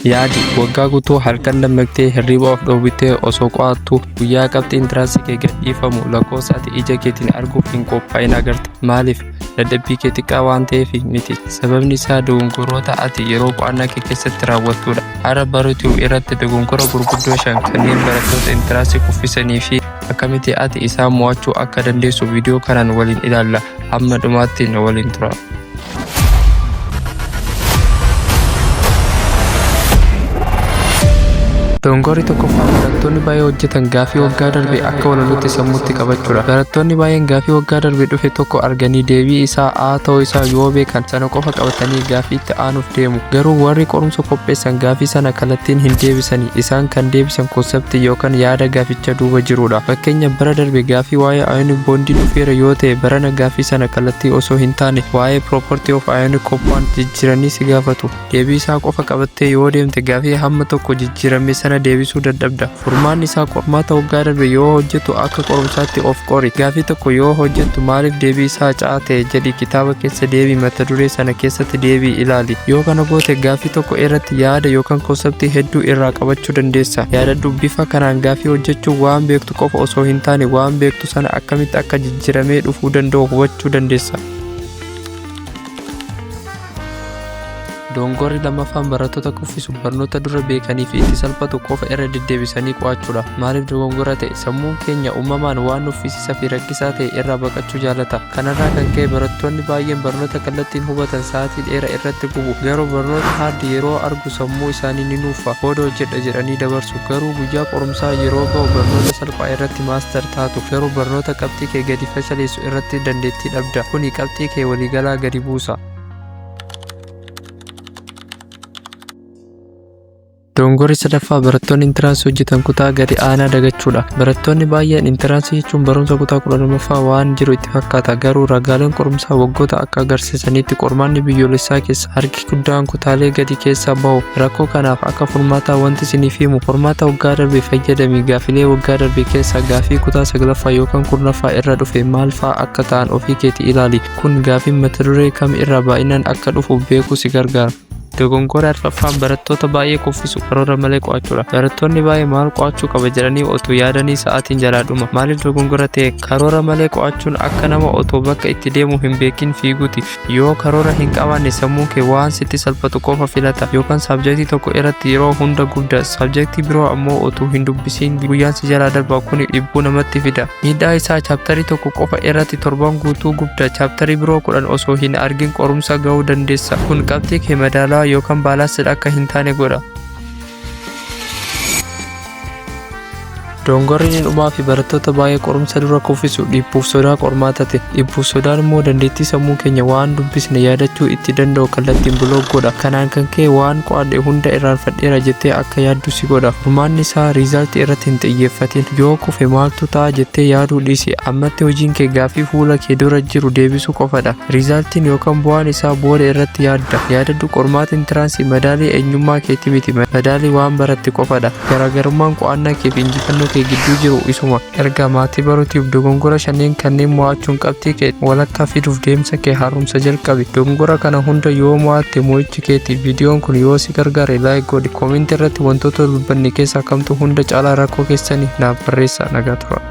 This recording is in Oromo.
Yaadi, waggaa guutuu halkan dammaqxee hirriba of dhoowwitee osoo qo'attuu guyyaa qabxii entrance kee gadhiifamu lakkoofsa ati ija keetiin arguuf hin qophaa'in agarta. Maaliif? Dadhabbii kee xiqqaa waan ta'eef miti. Sababni isaa dogongoroota ati yeroo qo'annaa kee keessatti raawwattudha. Har'a Baruu irratti dogongora gurguddoo shan kanneen barattoota entrance kuffisanii fi akkamitti ati isaan mo'achuu akka dandeessu viidiyoo kanaan waliin ilaalla. Hamma dhumaatti nu waliin tura. Dogongorri tokkoffaan barattoonni baay'ee hojjetan gaafii waggaa darbe akka walalootti sammuutti qabachuudha. Barattoonni baay'een gaafii waggaa darbe dhufe tokko arganii deebii isaa A ta'uu isaa yoo beekan sana qofa qabatanii gaafii itti aanuuf deemu. Garuu warri qorumsa qopheessan gaafii sana kallattiin hin deebisani. Isaan kan deebisan concept yookaan yaada gaaficha duuba jirudha. Fakkeenya, bara darbe gaafii waa'ee ionic bondii dhufeera yoo ta'e, barana gaafii sana kallattii osoo hin taane waa'ee property of ionic compound jijjiiranii si gaafatu. Deebii isaa qofa qabattee yoo deemte gaafii hamma tokko jijjiirame sana deebisuu dadhabda. Furmaanni isaa qormaata waggaa darbe yoo hojjettu akka qorumsaatti of qori. Gaafii tokko yoo hojjettu maaliif deebii isaa C ta'e jedhi kitaaba keessa deebii mata duree sana keessatti deebii ilaali. Yoo kana goote gaafii tokko irratti yaada yookaan concept hedduu irraa qabachuu dandeessa. Yaadadhu, bifa kanaan gaafii hojjechuu waan beektu qofa osoo hin taane waan beektu sana akkamitti akka jijjiiramee dhufuu danda'u hubachuu dandeessa. Dogongorri lammaffaan barattoota kuffisu barnoota dura beekanii fi itti salphatu qofa irra deddeebisanii qo'achuudha. Maaliif dogongora ta'e? Sammuun keenya uumamaan waan nuffisiisaa fi rakkisaa ta'e irraa baqachuu jaalata. Kanarraa kan ka'e barattoonni baay'een barnoota kallattiin hubatan sa'aatii dheeraa irratti gubu. Garuu barnoota hard yeroo argu sammuu isaanii ni nuuffa. Booda hojjedha jedhanii dabarsu. Garuu guyyaa qorumsaa yeroo ga'u barnoota salphaa irratti master taatu. Garuu barnoota qabxii kee gadi fashaleessu irratti dandeettii dhabda. Kuni qabxii kee waliigalaa gadi buusa. Dogongorri sadaffaa barattoonni entrance hojjetan kutaa gadi aanaa dagachuudha. Barattoonni baay'een entrance jechuun barumsa kutaa 12ffaa waan jiru itti fakkaata. Garuu ragaaleen qorumsaa waggoota akka agarsiisanitti qormaanni biyyoolessaa keessa harki guddaan kutaalee gadi keessaa bahu. Rakkoo kanaaf akka furmaataa wanti isiniif himu, qormaata waggaa darbe fayyadami. Gaafilee waggaa darbe keessaa gaafii kutaa saglaffaa yookaan 10ffaa irra dhufe maal fa'aa akka ta'an ofii keetii ilaali. Kun gaafiin mata duree kam irraa baay'inaan akka dhufu beekuu si gargaara. Dogongora arfaffaan barattoota baay'ee kuffisu karoora malee qo'achuudha. Barattoonni baay'ee maal qo'achuu qaba jedhanii otoo yaadanii sa'aatiin jalaa dhuma. Maaliif dogongora ta'e? Karoora malee qo'achuun akka nama otoo bakka itti deemu hin beekin fiiguuti. Yoo karoora hin qabaanne sammuun kee waan sitti salphatu qofa filata yookaan subject tokko irratti yeroo hunda gubda. Subject biroo ammoo otoo hin dubbisiin guyyaan si jalaa darba. Kuni dhibbuu namatti fida. Miidhaa isaa, chapter tokko qofa irratti torban guutuu gubda. Chapter biroo 10 osoo hin argin qorumsa ga'uu dandeessa. Kun qabxii kee madaalawaa yookaan balanced akka hin taane godha. Dogongorri inni dhumaa fi barattoota baay'ee qorumsa dura kuffisu dhiphuuf sodaa qormaataati. Dhiphuuf sodaan immoo dandeettii sammuu keenya waan dubbisne yaadachuu itti danda'u kallattiin block godha. Kanaan kan ka'e waan qo'adhe hunda irraanfadheera jettee akka yaaddu si godha. Furmaanni isaa result irratti hin xiyyeeffatin. Yoo kufe maaltu ta'a jettee yaaduu dhiisi. Ammatti hojiin kee gaaffii fuula kee dura jiru deebisuu qofadha. Resultiin yookaan bu'aan isaa booda irratti yaadda. Yaadadhu, qormaata entrance madaalii eenyummaa keetii miti, madaalii waan baratte qofadha. Garaagarummaan qo'annaa kee fi injifannoo kee gidduu jiru isuma. Erga maatii baruutiif dogongora shanneen kanneen mo'achuun qabxii kee walakkaa fiduuf deemsa kee haaromsa jalqabi. Dogongora kana hunda yoo mo'atte mo'ichi keeti. Viidiyoon kun yoo si gargaare like godhi. Comment irratti wantoota dubbanne keessaa kamtu hunda caalaa rakkoo keessanii naaf barreessaa. Nagaa tura.